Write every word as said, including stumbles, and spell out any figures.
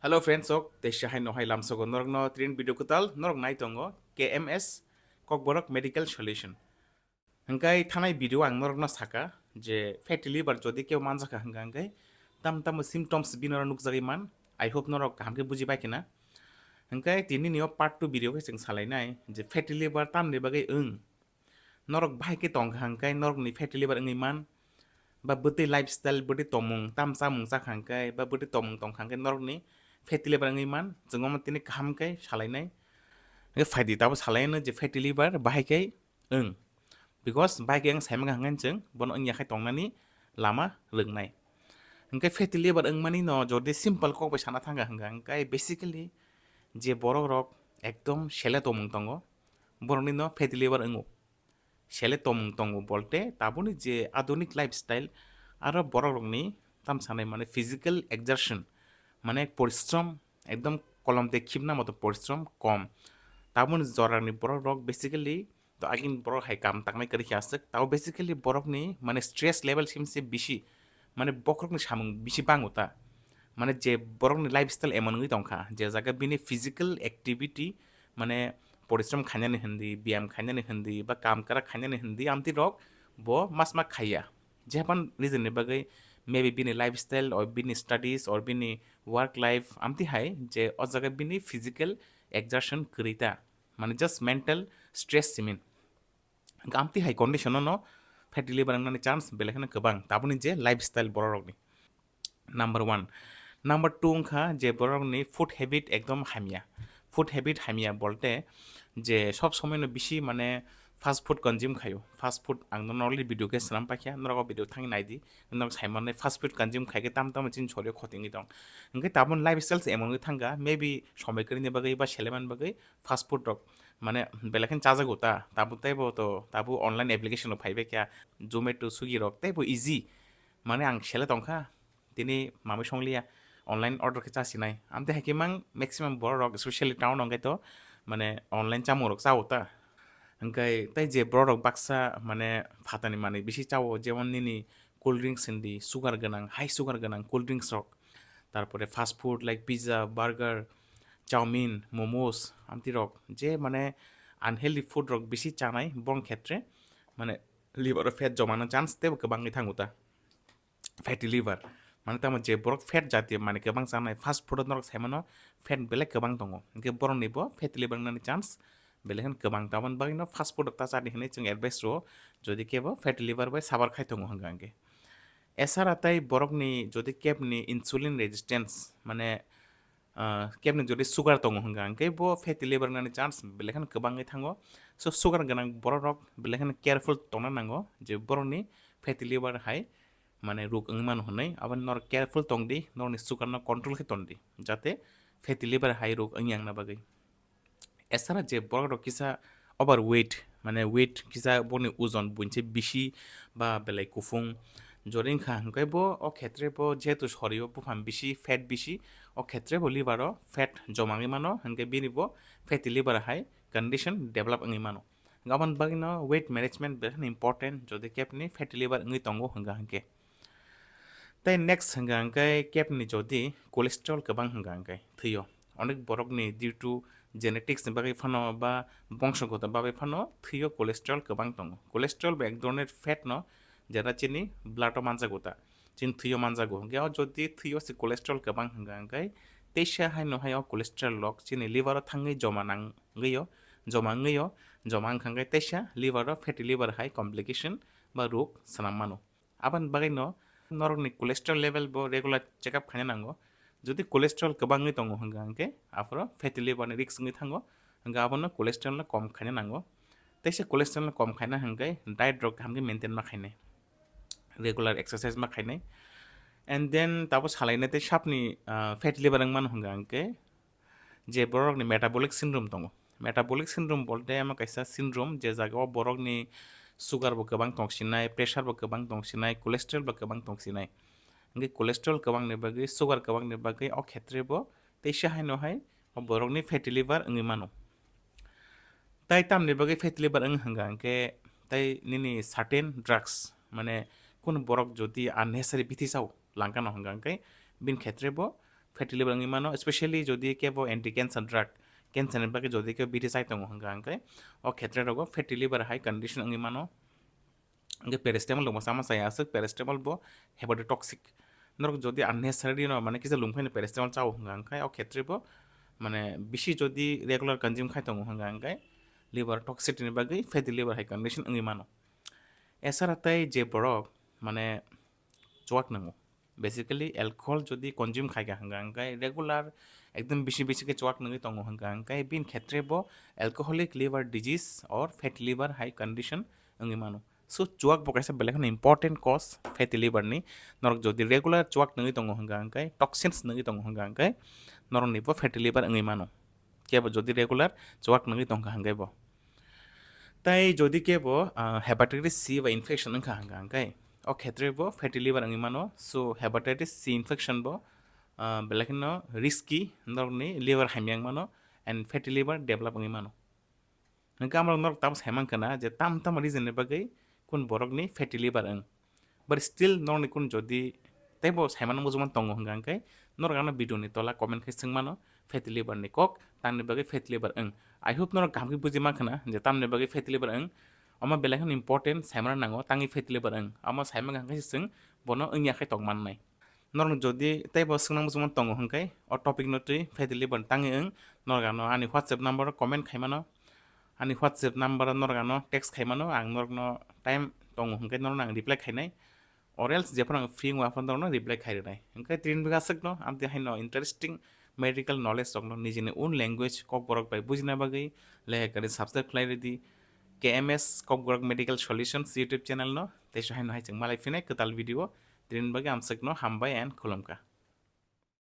Hello friends, ok, teisa hai no hai lamsogo norokno trin video kwtal norok nai tongo K M S Kokborok Medical Solution. Hingkai thanai video ang norokno saka je fatty liver jodi kebo manjakha hingka hingkai tam tamo symptoms bini oro nukjagwi man. I hope norok kaham khe buji bai khena. Hingkai tini ni o part two video khe chwng salainai je fatty liver tamni bagwi wng. Norok bahai khe tongkha hingkai norokni fatty liver wngwi man, ba bwtwi lifestyle, bwtwi tongmung, tam chamung chakha hingkai, ba bwtwi tongmung tongkha hingkai norokni fatty liver wngwi man. Chwng omo tini kaham khe salainai. Hingke phaidi tabo salaino je fatty liver bahai khe wng. Because bahai khe wng saimang hingkai chwng bono wngya khai tongnani lama rwngnai. Hingke fatty liver wngmani no jodi simple kok bai sana thangkha hingka hingkai basically je borok rok ekdom sele tongmung tongo, borokni no fatty liver wngo. Sele tongmung tongo bolte taboni je adhunik lifestyle aro borok rokni tam sanai mane physical exertion, mane porishrom ekdom kolom de khibna moto porishrom kom. Taboni jorani borok rok basically to agin borok hai kam tangnai kwrwi khe aswk. Tabo basically borokni mane stress level simse bisi, mane bokhorokni samung bisi bango ta. Mane je borokni lifestyle emon wngwi tongkha je jaga bini physical activity mane porishrom khainani hindi, biyam khainani hindi, ba kam kwrak khainani hindi, amtwi rok bo mas ma khaiya. Jepan reason ni bagwi maybe bini lifestyle or bini studies or bini work life amtwi hai je o jaga bini physical exertion kwrwi ta, mane just mental stress simin. Amtwi hai condition no fatty liver wngnani chance belai kheno kwbang taboni je lifestyle borok rokni. Number one. Number two wngkha je borokni food habit ekdom hamya. Food habit hamya bolte je sob somoi no bisi mane fast food consume khayo. Fast food ang no already video khe swnam paikha, norok o video thangwi naidi, norok sai mannai fast food consume khaikhe tam tamo chini sorio khoti wngwi tong. Hingke tabon lifestyle se emon wngwi thangkha, maybe somoi kwrwini bagwi ba seleman bagwi fast food rok mane belai kheno chajago ta, tabuk teibo to tabuk online application rok phaibai kha, Zomato, Swiggy rok teibo easy. Mane ang sele tongkha, tini mamwi songliya, online order khe chasinai. Amtwi hai khe mang maximum borok rok, especially town o hwnkhe to mane online chamung rok chao ta. Hwnkhe tei je borok rok baksa mane phatani manwi bisi chao, jemon nini cool drinks hindi, sugar gwnang, high sugar gwnang cool drinks rok, tarpore fast food like pizza, burger, chowmin, momos, amtwi rok je mane unhealthy food rok bisi chanai, borok khetre mane liver o fat jomano chance teibo kwbangwi thango ta. Fatty liver mane tamo je borok fat jatiyo mane kwbang chanai, fast food o norok saimano fat belai kwbang tongo, hingke borokni bo fatty liver wngnani chance belai kheno kwbang. Taboni bagwino fast food rok ta chadi hinwi chwng advice rwo, jodi kebo fatty liver bai suffer khai tongo hwnka hwnkhe. Esara tei borokni jodi kebni insulin resistance mane ah, kebni jodi sugar tongo hwnka hwnkhe bo fatty liver wngnani chance belai kheno kwbangwi thango. So sugar gwnang borok rok belai kheno careful tongna nango je borokni fatty liver hai mane rog wngwi mano hwnwi, aboni norok careful tongdi, norokni sugar no control khe tondi, jate fatty liver hai rog wngya wngna bagwi. Esara je borok rok kisa overweight, mane weight kisa boni ojon buinse bisi ba belai kuphung jori wngkha, hwnkhe bo o khetre bo jehetu sorio buphang bisi, fat bisi, o khetre bo liver o fat joma wngwi mano, hwnkhe bini bo fatty liver hai condition develop wngwi mano. Aboni bagwino weight management belai important, jodi kebni fatty liver wngwi tongo hwnka hwnkhe. Tei next hwnka hwnkhe kebni jodi cholesterol kwbang hwnka hwnkhe thwio. Onek borokni due to genetics ni bagwi phano ba bongsogoto bagwi phano thwio cholesterol kwbang tongo. Cholesterol bo ek dhoroner fat no, jeta chini blood o manjago ta, chini thwio manjago. Hwnkhe o jodi thwio se cholesterol kwbang hwnka hwnkhe teisa haino hai o cholesterol rok chini liver o thangwi joma nangwi o, joma wngwi o, joma wngkha hwnkhe teisa liver o fatty liver hai complication ba rog swnam mano. Aboni bagwino norokni cholesterol level bo regular check up khaina nango. Jodi cholesterol kwbangwi tongo hwnka hwnkhe aphoro fatty liver ni risk wngwi thango, hwnkhe abono cholesterol no kom khaina nango. Teisa cholesterol no kom khaina hwnkhe diet rok kaham khe maintain ma khainai, regular exercise ma khainai. And then tabo salainai tei sapni, ah, fatty liver wngmano hwnka hwnkhe je borokni metabolic syndrome tongo. Metabolic syndrome bolte amo kaisa syndrome je jaga o borokni sugar bo kwbang tongsinai, pressure bo kwbang tongsinai, cholesterol bo kwbang tongsinai. Hwnkhe cholesterol kwbangni bagwi, sugar kwbangni bagwi o khetre bo teisa haino hai o borokni fatty liver wngwi mano. Tai tamni bagwi fatty liver wng hwnka hwnkhe tai nini certain drugs, mane kunu borok jodi unnecessary bithi sao langkano hwnka hwnkhe bini khetre bo fatty liver wngwi mano, especially jodi kebo anti cancer drug, cancer ni bagwi jodi kebo biri chai tongo hwnka hwnkhe o khetre rogo fatty liver hai condition wngwi mano. Hwnkhe paracetamol rok bo sama chaya aswk, paracetamol bo hepatotoxic. Norok jodi unnecessary no mane kisa lungphaino paracetamol chao hwnka hwnkhe o khetre bo mane bisi jodi regular consume khai tongo hwnka hwnkhe liver toxicity ni bagwi fatty liver hai condition wngwi mano. Esara tei je borok mane chuak nango, basically alcohol jodi consume khaikha hwnka hwnkhe regular ekdom bisi bisi khe chuak nangwi tongo hwnka hwnkhe bini khetre bo alcoholic liver disease or fatty liver hai condition wngwi mano. So chuak bo kaisa belai kheno important cause fatty liver ni. Norok jodi regular chuak nangwi tongo hwnka hwnkhe, toxins nangwi tongo hwnka hwnkhe norok ni bo fatty liver wngwi mano. Kebo jodi regular chuak nangwi tongkha hwnkhe bo. Tai jodi kebo, ah, hepatitis C ba infection wngkha hwnka hwnkhe o khetre bo fatty liver wngwi mano. So hepatitis C infection bo, ah, belai kheno risky, norokni liver hamya wng mano and fatty liver develop wngwi mano. Hwnkhe amrok norok tamo saimankha na je tam tam reason ni bagwi kun borokni fatty liver wng. But still norokni kun jodi teibo saimano muchungma tongo hwnka hwnkhe norok ano video ni tola comment khai swngmano fatty liver ni kok tamni bagwi fatty liver wng. I hope norok kaham khe buji mankha na je tamni bagwi fatty liver wng. Omo belai kheno important saimano nango tangwi fatty liver wng. Omo saimankha hwnkhe se chwng bono wngya khe tongmannai. Norok jodi teibo swngna muchungma tongo hwnkhe o topic no twi fatty liver tangwi wng norok ano ani WhatsApp number o comment khaimano. Ani WhatsApp number o norok ano text khaimano, ang norokno time tongo hwnkhe norokno ang reply khainai. Or else jephuru ang free wngma phano norokno reply khai rwnai. Hwnkhe tini bagwi aswkno amtwi haino interesting medical knowledge rokno nijini own language kokborok bai bujina bagwi like and subscribe khlai rwdi K M S Kokborok Medical Solutions YouTube channel no. Tei so haino hai chwng malai phinai kwtal video. Tini bagwi amswkno hambai and khulumkha.